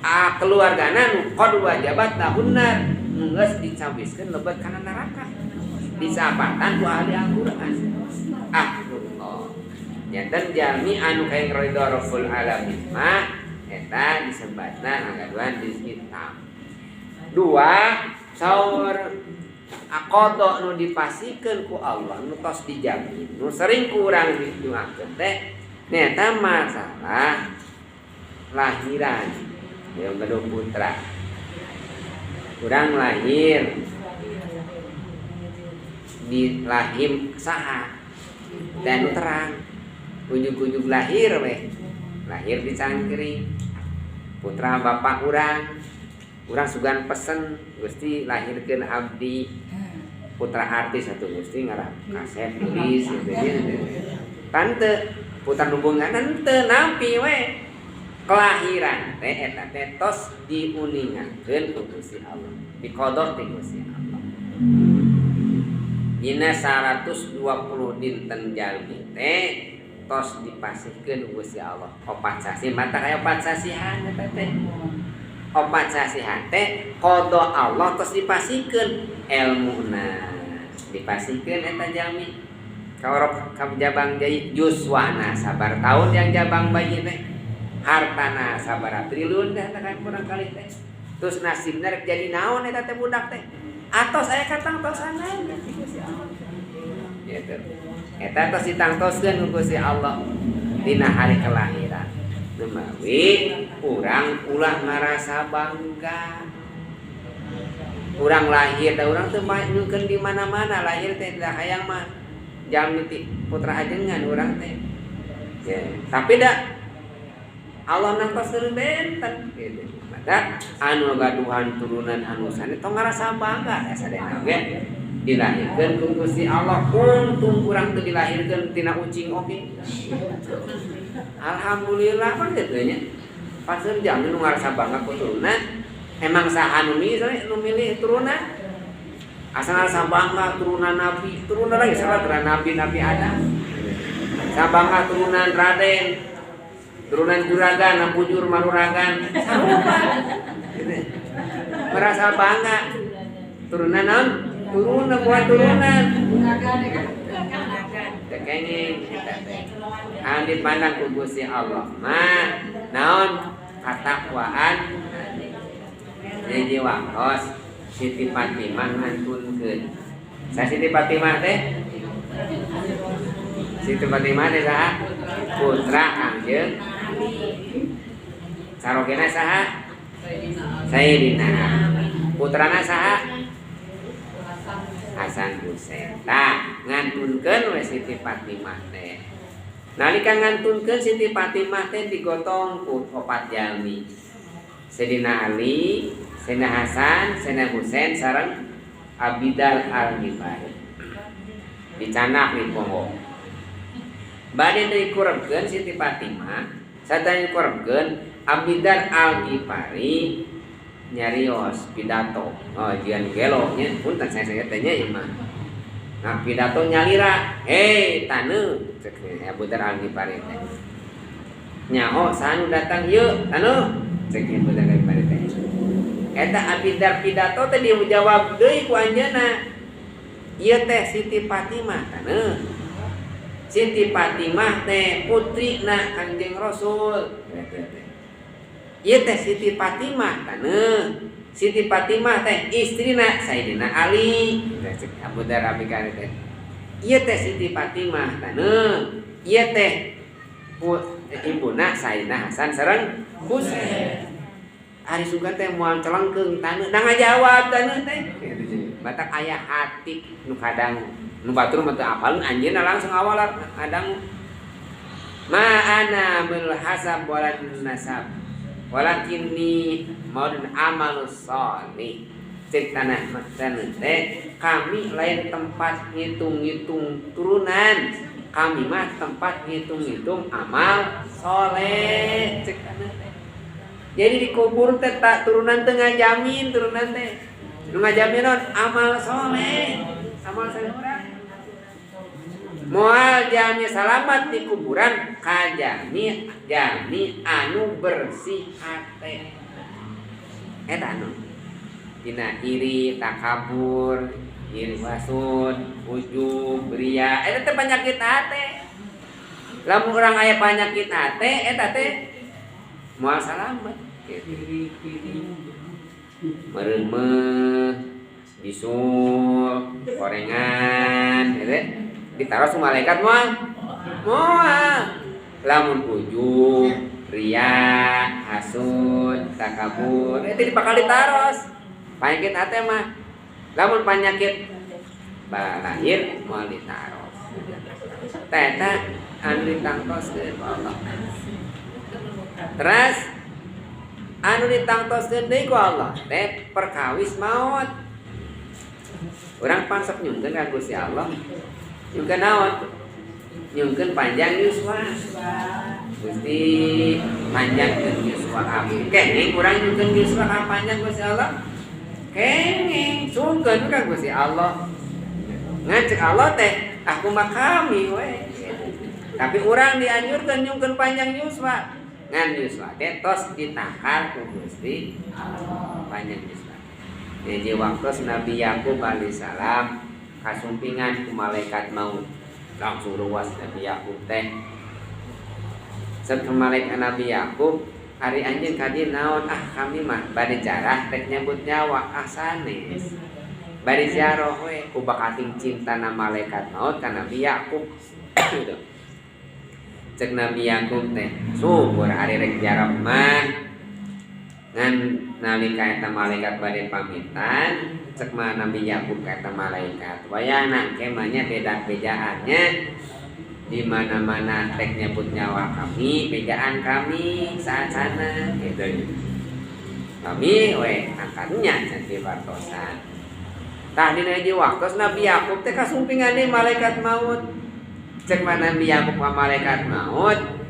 A keluargana nu qad wajabat lahunnar, nu geus dicawiskeun lebet kana neraka. Disapatan ku ahli Al-Qur'an. Ahlullah. Janten jalmi anu kayak ridho Rabbul Alamin mah eta disebatna ngagaduhan rizki tam. Dua, saur qada nu dipasikeun ku Allah nu tos dijamin, nu sering ku urang didoakeun teh nyaeta masalah lahiran. Yang gaduh putra. Urang lahir di lahim saha dan terang ujug-ujug lahir weh, lahir di cangkring putra bapak urang, urang sugan pesen, "Gusti, lahirkeun abdi putra artis atau Gusti ngarah kaset tulis," gitu gitu. Tante putra hubungan teu nampi we. Kelahiran teh eta teh tos diuningakeun ku Gusti Allah, diqada ti Gusti Allah. Dina 120 dinten jalmi teh tos dipasihkeun ku Gusti Allah 4 sasi, mata kaya 4 sasihan eta teh. 4 sasihan teh qada Allah tos dipasihkeun, elmuna dipasihkeun eta jalmi ka ka jabang bayi, yuswana sabaraha tahun yang jabang bayi teh, hartana sabaraha triliun teh kan kurang kali teh, terus nasibna rek jadi naon eta teh budak teh atos aya katangtosanna Gusti Allah gitu. Eta tos ditangtoskeun ku Gusti Allah dina hari kelahiran. Numawi urang ulah ngarasa bangga urang lahir da urang teu nyungkeun di mana-mana lahir teh, da hayang mah jalmi ti putra ajengan urang teh ya, tapi da Allah nangtoskeun benten gitu. Maka anu gaduhan turunan anu sanes tong ngarasa bangga ya, sadayana ge dilahirkeun ku Gusti Allah. Untung urang teu dilahirkeun tina ucing oge, alhamdulillah kan gitu nya. Paseur jalmi nu ngarasa bangga ku turunan, emang saha nu milih, nu milih turunan? Asal ngarasa bangga turunan nabi, turunan lagi salah, turunan nabi, Nabi Adam. Sabangga turunan Raden, turunan juragan, bujur maruragan, sarupa gitu. Merasa bangga turunan naon, turunan buat turunan teu kenging eta teh. Anu dipandang ku Gusti Allah mah naon? Katakwaan. Jadi waktos Siti Fatimah ngantunkeun. Sa Siti Fatimah teh? Siti Fatimah teh saha? Putra Kangjeng, sarogena saha? Sayyidina. Putrana saha? Hasan Husain. Tah, ngantunkeun we Siti Fatimah teh. Nalika ngantunkeun Siti Fatimah teh digotong ku opat jalmi. Sayyidina Ali, Sayyidina Hasan, Sayyidina Husain sareng Abidzar Al-Ghifari. Dicanak di ponggo. Bade dikurebkeun Siti Fatimah, sadaya dikurebkeun, Abidzar Al-Ghifari nyarios pidato. Oh, jian gelo nya, punten saya teh nya ieu mah. Nah, pidato nyalira, "Hei, taneuh," cek Abu Dzar Al-Ghifari teh. "Nyaho saha nu datang ieu, taneuh?" cek Abu Dzar Al-Ghifari teh. Eta Abidzar pidato teh dijawab deui ku anjeunna. "Ieu teh Siti Fatimah, taneuh. Siti Fatimah teh putrina Kangjeng Rasul. Ieu teh Siti Fatimah, taneuh. Siti Fatimah teh istrina Sayyidina Ali," cek Abu Dzar Al-Ghifari teh. "Ieu teh Siti Fatimah, taneuh. Ieu teh ibuna Sayyidina Hasan sareng Husain." Ari sugan teh moal celengkeung taneuh, da ngajawab taneuh teh. Batak aya hati nu kadang nu batur mah teu apaleun, anjeunna langsung awal kadang, "Ma ana bil hasab walan nasab walakinni maudun amalus sholih." Cek tanah taneuh teh, "Kami lain tempat ngitung-ngitung turunan, kami mah tempat ngitung-ngitung amal soleh," cek taneuh teh. Jadi dikubur teh tak turunan teh ngajamin, turunan teh nu ngajamin naon? Amal soleh, amal soleh urang. Moal jalmi salamat di kuburan kajami jalmi anu bersih hate. Eta anu dina iri, takabur, iri hasud, ujub, ria, eta teh penyakit hate. Lamun urang aya penyakit hate eta teh moal salamat gitu. Mereumeuh, bisul, korengan gitu. Ditaros ku malaikat moal. Moal. Lamun ujub, ria, hasud, takabur, itu bakal ditaros. Penyakit hate mah. Lamun penyakit lahir moal ditaros. Teta anu ditangtoskeun ku Allah. Terus anu ditangtoskeun deui ku Allah teh perkawis maot. Urang pan sok nyungkeun ka Gusti Allah. Nyungkeun naon? Nyungkeun panjang yuswa. Gusti panjangkeun yuswa abdi. Kenging urang nyungkeun yuswa ka panjang Gusti Allah? Kenging sungkeun ka Gusti Allah. Ngan cek Allah teh aku mah kami we. Tapi urang dianjurkeun nyungkeun panjang yuswa. Ngan yuswa teh tos ditakar ku Gusti Allah panjang yuswa. Jadi waktu Nabi Yakub alaihissalam kasumpingan ku malaikat maut, langsung ruas Nabi Yakub teh. Cek malaikat Nabi Yakub, ari anjeun ka dieu naon? Ah kami mah bade jarah rek nyabut nyawa, ah sanes. Bade ziarah we ku bakating cintana malaikat maut ka Nabi Yakub. Gitu. Cek Nabi Yakub teh, syukur ari rek ziarah mah. Ngan nalika eta malaikat bade pamitan, cek mah Nabi Yakub ka eta malaikat, wayahna ke mah nya beda-bejaannya di mana-mana rek nyebut nyawa kami, bejaan kami saat sana gitu. Kami we angkatnya cantik wartosan. Tah dina hiji waktos Nabi Yakub teh kasumpingan deui malaikat maut. Cek mah Nabi Yakub ka malaikat maut,